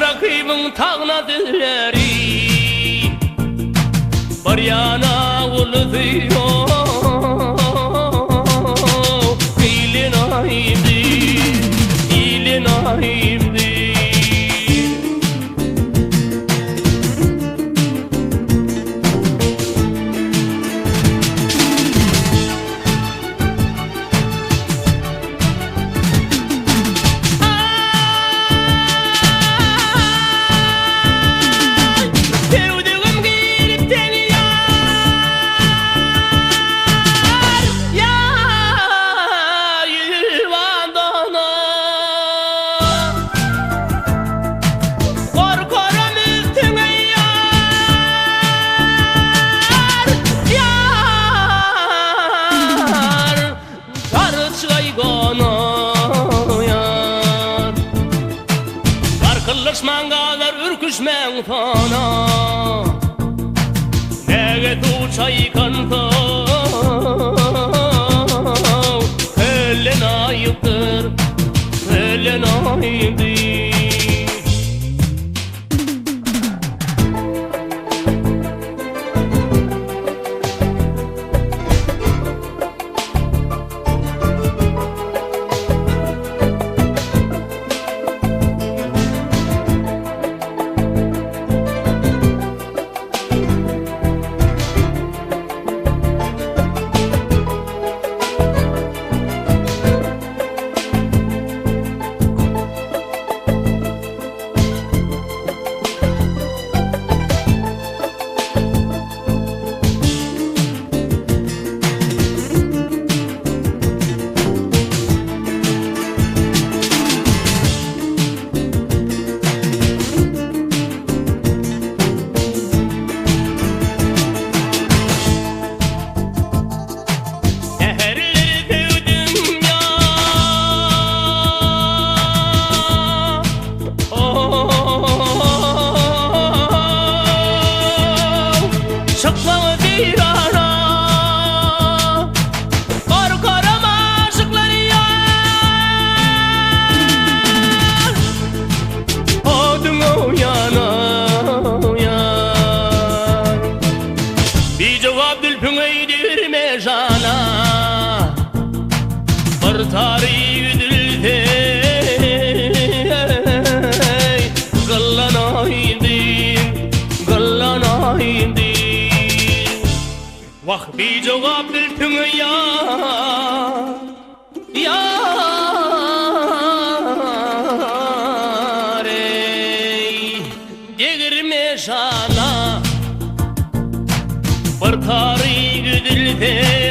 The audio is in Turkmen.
Rakybyň tagna dilleri Bir ýana ulusy ýok Ili naýymdy, ili naýymdy. Söwdügim girip seni ýar, ýar, ýüzüban dona. Gorkaram üstüňe ýar, ýar. Garçgaý gonaýar. Garkyllaşmaň galar ürküşmäň sona. Näge suw çaýkansoň, Köllen aýypdyr, köllen aýypdyr. Säherleri söwdüm ýa Çykmaň seýrana Gorkaram aşyklar ýar Oduň ýana ýar Bijogap zülpüň eýdirme jana Bir tary üzülse Gyllanaýyn diýip, gyllanaýyn diýip. Wah, bijogap zülpüňe ýar, ýar eý, degirme jana. Bir tary üzülse.